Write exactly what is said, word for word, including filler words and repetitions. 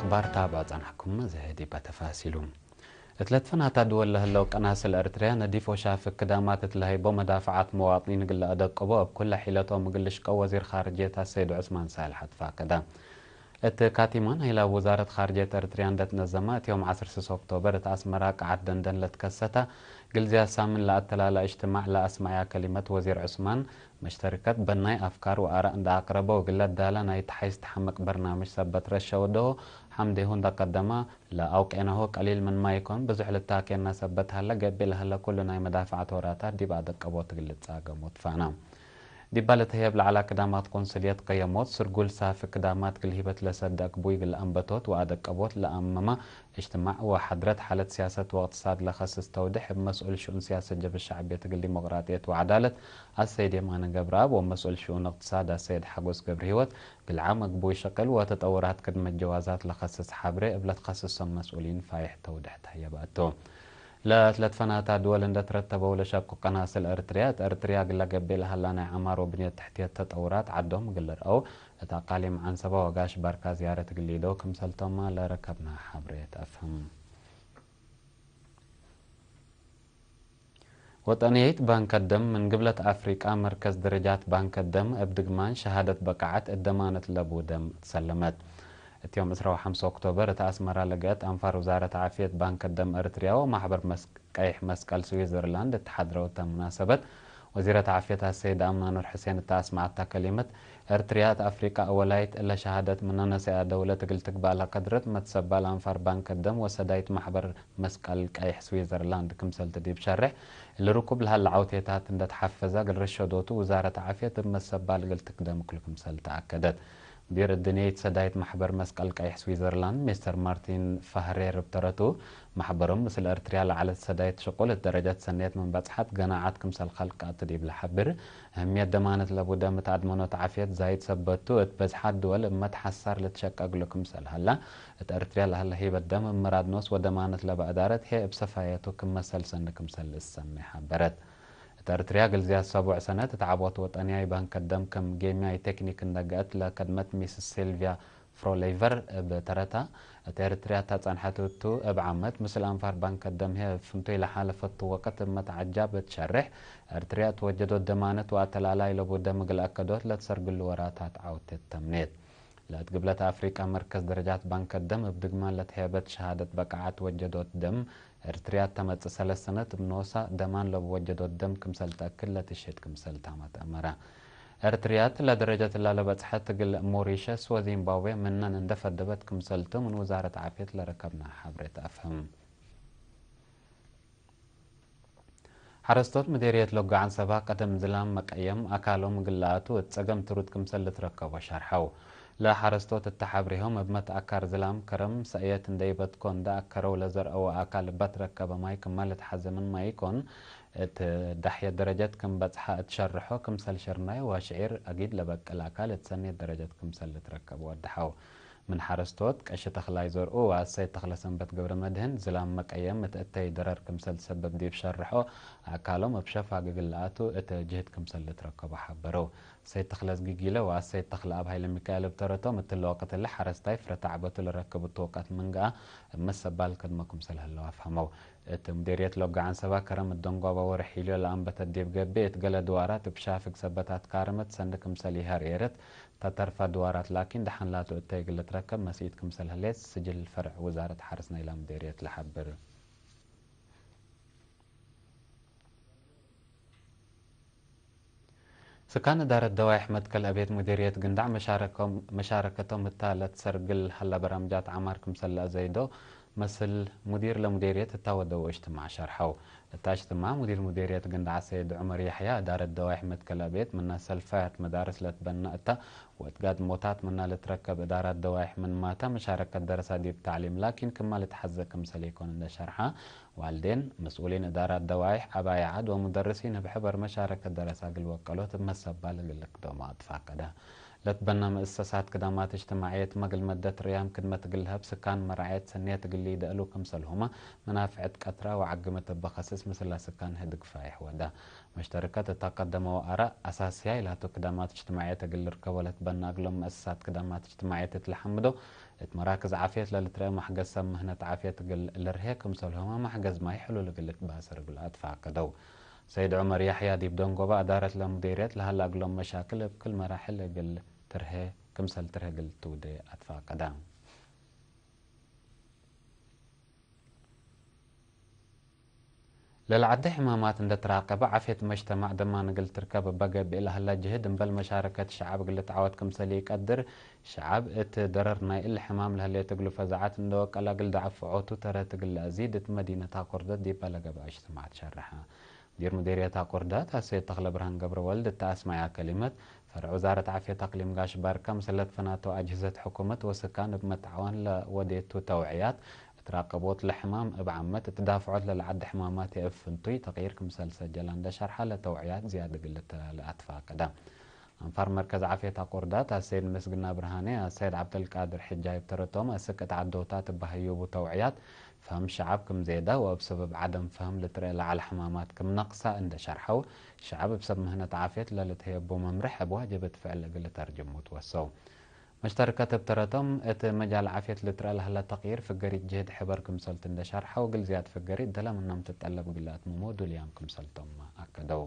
አኽባር ታብዖ ጸናሕኩም፣ ዘህዲበ ተፋሲሉ። እት ለትፈናታ ድወል ለህለው ቀናስል ኤርትርያ ነዲፍ ወሻፍግ ክዳማት እት ለሀይቦ መዳፍዓት መዋጥኒን እግል ለአደቅቦ እብ ኩለ ሒለቶም እግል ልሽቀው ወዚር ካርጅየት አሰይድ ዑስማን ሳልሕ አትፋቀደ። እት ካቲማን ሀይላብ ውዛረት ካርጅየት ኤርትርያ እንደ ትነዘመ እት ዮም ዐስር ስስ ኦክቶበር እት አስመራ ቀዓት ደንደን ለትከሰተ ግልዝያት ሳምን ለአተላላ እጅትማዕ ለአስመዐያ ከሊመት ወዚር ዑስማን፣ መሽተርከት በናይ አፍካር ወአራእ እንደ አቅረበው እግል ለዳለ ናይ ተሐይስ ተሐምቅ በርናምጅ ሰበት ረሸ ወደሆ ሐምዴሁ እንደ ቀደመ፣ ለአውቄናሁ ቀሊል ምንማ ኢኮን፣ ብዙሕ ልታኬና ሰበት ሀለ፣ ገብእ ለሀለ ኩሉ ናይ መዳፍዐት ወራታት ዲብ አደቀቦት እግል ልትጻገሙ ትፋና። ዲባ ለተህየብ ለዐላ ክዳማት ቆንስልየት ቀየሞት፣ ስርጉል ሳፊ ክዳማት እግል ሂበት ለሰደ አግቡይ እግል አንበቶት ወአደቀቦት ለአመመ፣ እጅትማዕ ወሐድረት ሓለት ሲያሰት ወእቅትሳድ ለከስስ ተውዴሕ እብ መስኡል ሽኡን ሲያሰት ጀብህት ሸዕብየት እግል ዲሞቅራጥየት ወዐዳለት አሰይድ የማነ ገብረአብ ወመስኡል ሽኡን እቅትሳድ አሰይድ ሓጎስ ገብረሂወት እግል ዓም አግቡይ ሸቅል ወተጠውራት ክድመት ጀዋዛት ለከስስ ሐብሬ እብ ለትከስሶም መስኡሊን ፋይሕ ተውዴሕ ተህየበ ቱ። ለትለትፈናታ ድወል እንደ ትረተበው ለሸቁ ቀናስል ኤርትርያ፣ እት ኤርትርያ እግል ለገብእ ለሀላ ናይ ዐማር ወብንየት ተሕትየት ተጠውራት ዐዶም እግል ልርአው፣ እት አቃሊም ዐንሰበ ወጋሽ ባርካ ዝያረት እግል ሊደው ክምሰልቶማ ለረከብነ ሐብሬ ተአፍህም። ወጠንየይት ባንክ ደም ምን ግብለት አፍሪቃ መርከዝ ደረጃት ባንክ ደም እብ ድግማን ሸሃደት በቃዐት እደማነት ለቡ ደም ትሰለመት። እት ዮም ዕስራ ወሐምስ ኦክቶበር እት አስመራ ለገአት አንፋር ውዛረት ዓፍየት ባንክ ደም ኤርትርያ ወማሕበር መስ-፣ ቀይሕ መስቀል ስዊዘርላንድ እት ሐድረው እተ ሙናሰበት፣ ወዚረት ዓፍየት አሰይድ አምና ኑር ሕሴን እተ አስመዐታ ከሊመት፣ ኤርትርያ እት አፍሪቃ አወላይት እለ ሸሃደት ምነ ነሰአ ደውለት እግል ትግባእ ለቀድረት መትሰባል አንፋር ባንክ ደም ወሰዳይት ማሕበር መስቀል ቀይሕ ስዊዘርላንድ ክምሰልቲ ዲብ ሸሬሕ፣ እሊ ርኩብ ለሀለ ዐውቴታት እንደ ተሐፈዘ እግል ርሸዶቱ ውዛረት ዓፍየት እብ መሰባል እግል ትክደም እክሉ ክምሰል ተአከደት። ሙዲር እድንየይት ሰዳይት ማሕበር መስቀል ቀይሕ ስዊዘርላንድ ሜስተር ማርቲን ፋህሬር እብ ተረቱ፣ ማሕበሮም ምስል ኤርትርያ ለዐለት ሰዳይት ሽቁል እት ደረጀት ሰኔት ምን በጽሐት ገናዐት ክምሰል ከልቀት ዲብ ለሐብር፣ እህምየት ደማነት ለቡ ደም እት አድመኖት ዓፍየት ዛይድ ሰበት ቱ፣ እት በዝሓት ድወል እብ መትሐሳር ልትሸቀ እግሉ ክምሰል ሀላ፣ እት ኤርትርያ ለሀለ ሂበት ደም እብ ምራድ ኖስ ወደማነት ለበ እዳረት ህዬ እብ ሰፋየቱ ክም መሰል ሰኒ ክምሰል ልሰሜ ሐበረት። እት ኤርትርያ ግልዝያት ሰቡዕ ሰነት እት ዐቦት ወጠንያይ ባንክ ደም ክም ጌምያይ ቴክኒክ እንደ ገአት ለከድመት ሚስስ ሲልቪያ ፍሮሌቨር እብ ተረታ፣ እት ኤርትርያ እተ ጸንሐት እቱ እብ ዓመት ምስል አንፋር ባንክ ደም ህዬ እብ ፍንቱይ ለሓለፈቱ ወቅት እብ መትዐጃብ እት ሸሬሕ፣ ኤርትርያ እት ወጀዶት ደማነት ወአተላላይ ለቡ ደም እግል አከዶት ለትሰርግሉ ወራታት ዐውቴት ተምኔት። ለእት ግብለት አፍሪቃ መርከዝ ደረጃት ባንክ ደም እብ ድግማን ለትሄበት ሸሃደት በቃዐት ወጀዶት ደም፣ ኤርትርያ ተመጽእ ሰለስ ሰነት እብ ኖሳ ደማን ለቡ ወጀዶት ደም ክምሰል ተአክድ ለትሽህድ ክምሰል ታመት አመረ። ኤርትርያት ለደረጀት እላ ለበጽሐት እግል ሞሪሸስ ወዚምባብዌ ምነን እንደ ፈደበት ክምሰልቱ ምን ውዛረት ዓፍየት ለረከብነ ሐብሬ ተአፍህም። ሐረስቶት ምዴርየት ሎጋ ዐንሰባ ቀደም ዝላም መቀየም አካሎም እግል ለአቱ እት ጸገም ትሩድ ክምሰል ልትረከቦ ሸርሐው። ለሐረስቶት እተ ሐብሬሆም እብ መትአካር ዝላም ከረም ሰእየት እንዴ ኢበትኮ እንደ አከረው ለዘርአወ አካል እባ ትረከበ ማይ ክመ ልትሐዜ ምንመ ኢኮን፣ እት ዳሕየት ደረጀት ክም በጽሐ እት ሸርሖ ክምሰል ሽርናይ ወሽዒር አጊድ ለበቅል አካል እት ሰኔት ደረጀት ክምሰል ልትረከብ ወደሐው። ምን ሐረስቶት ቀሺ ተኽላይ ዘርኡ ወአሰይድ ተኽለሰንበት ገብረመድህን ዝላም መቀየም እት እተይ ደረር ክምሰል ትሰበብ ዲብ ሸርሖ፣ አካሎም እብ ሸፋግ እግል ለአቱ እት ጅህድ ክምሰል ልትረከቦ ሐበረው። ሰይድ ተኽለ እዝጊጊለ ወአሰይድ ተኽለአብ ሀይለሚካኤል እብ ተረቶም፣ እትለ ወቅት እለ ሐረስታይ ፍረ ተዕበቱ ለረክብ እቱ እውቀት ምን ገአ፣ እብ መሰባል ከድሞ ክምሰል ህለው አፍሀመው። እት ምዴርየት ሎጋ ዐንሰባ ከረም እት ደንጓባ ወርሕ ዩልዮ ለአንበተት ዲብ ገብእ፣ እት ገሌ ድዋራት እብ ሻፍግ ሰበት አትካርመት ሰኒ ክምሰል ኢሀርኤረት፣ ተተርፈ ድዋራት ላኪን ደሐን ላቱ እተይ እግል ልትረከብ መስኢት ክምሰል ህሌት ስጅል ፈርዕ ውዛረት ሐርስ ናይላ ምዴርየት ለሐብር። ስካን እዳረት ደዋይሕ መትከል አቤት ሙዲርየት ግንዳዕ መሻረከም-፣ መሻረከቶም እታ ለትሰርግል ሀላ በራምጃት ዐማር ክምሰል ለአዘይዶ መስል ሙዲር ለሙዲርየት እታ ወደው እጅትማዕ ሸርሐው። እታ እጅትማዕ ሙዲር ሙዲርየት ግንዳዕ ሰይድ ዑመር ያሕያ እዳረት ደዋይሕ መትከል አቤት ምና ሰልፋያት መዳርስ ለትበና እታ ወእት ጋድሞታት ምና ልትረከብ እዳራት ደዋይሕ ምንማተ መሻረከት ደረሳ ዲብ ተዕሊም ላኪን ክማ ልትሐዘ ክምሰል ኢኮን እንደ ሸርሐ፣ ዋልዴን፣ መስኡሊን እዳራት ደዋይሕ፣ አባይ ዐድ ወሙደርሲን እብ ሕበር መሻረከት ደረሳ እግል ወቀሎት እብ መሰባል እግል ልክዶመ አትፋቀደ። ለትበና መእሰሳት ክዳማት እጅትማዕየትመ እግል መደት ርያም ክድመት እግል ለሀብ ስካን መራዕየት ሰኔት እግል ሊደአሉ ክምሰልሁመ መናፍዐት ቀትራ ወዐግመት እበ ከስስ ምስለ ስካን ህድግ ፋይሕ ወደ። መሽተርከት እተ ቀደመው አራእ አሳስያይ ላቱ ክዳማት እጅትማዕየት እግል ልርከቦ ለትበና እግሎም መእሰሳት ክዳማት እጅትማዕየት እት ለሐምዶ እት መራክዝ ዓፍየት ለልትረአ ማሕገዝ ሰብ ምህነት ዓፍየት እግል ልርሄ ክምሰልሁመ ማሕገዝ ማይ ሕሉል እግል ልትባሰር እግል አትፋቀደው። ሰይድ ዑመር ያሕያ ዲብ ደንጎበ አዳረት ለሙዴርየት ለሀለ እግሎም መሻክል እብ ክል መራሕል እግል ትርሄ ክምሰል ትርሄ እግል ትውዴ አትፋቀደ። ለልዐዴ ሕማማት እንደ ትራቀበ፣ ዓፍየት መጅተማዕ ደማን እግል ትርከብ እበ ገብእ ለሀለ ጅህድ፣ እምበል መሻረከት ሸዐብ እግል ልትዓወት ክምሰል ኢቀድር፣ ሸዐብ እት ደረር ናይ እሊ ሕማም ለህሌት እግሉ ፈዛዐት እንደ ወቀለ እግል ደዐፍዖቱ ተረት እግል ለአዚድ፣ እት መዲነት አቆርደት ዲብ ለገብአ እጅትማዕ ተሸርሐ። ሙዲር ሙዲርየት አቆርደት አሰይድ ተክለብርሃን ገብረወልድ እተ አስመያ ከሊመት፣ ፈርዕ ውዛረት ዓፍየት አቅሊም ጋሽ ባርካ፣ ምስል ለትፈናተው አጅህዘት ሕኩመት ወስካን እብ መትዓወን ለወዴቱ ተውዕያት፣ እት ራቀቦት ለሕማም እብ ዓመት፣ እት ዳፍዖት ለለዐደ ሕማማት እብ ፍንቱይ ተቅይር ክምሰል ሰጀለ እንደ ሸርሐ፣ ለተውዕያት ዝያድ እግል ለአትፋቀደ። አንፋር መርከዝ ዓፍየት አቆርዳት አሰይድ ምስግና ብርሃኔ፣ አሰይድ ዐብደልቃድር ሕጃይ እብ ተረቶም፣ አስክ እት ዐዶታት እበ ህዩቡ ተውዕያት፣ ፈህም ሸዐብ ክም ዜደ ወእብ ሰበብ ዐደም ፈህም ልትርኤ ለዐለ ሕማማት ክም ነቅሰ እንደ ሸርሐው፣ ሸዐብ እብ ሰብ ምህነት ዓፍየት ለልትሀየቡ መምርሕ እብ ዋጅበት ፍዕል እግል ልተርጅሙ ትወሰው። መሽተርከት እብ ተረቶም፣ እት መጃል ዓፍየት ልትርኤ ለሀለ ተቅይር ፍገሪት ጅህድ ሕበር ክምሰልቱ እንደ ሸርሐው፣ እግል ዝያድ ፍገሪት ደለ ምኖም ትጠለብ እግል ለአትምሞ ዱልያም ክምሰልቶም አከደው።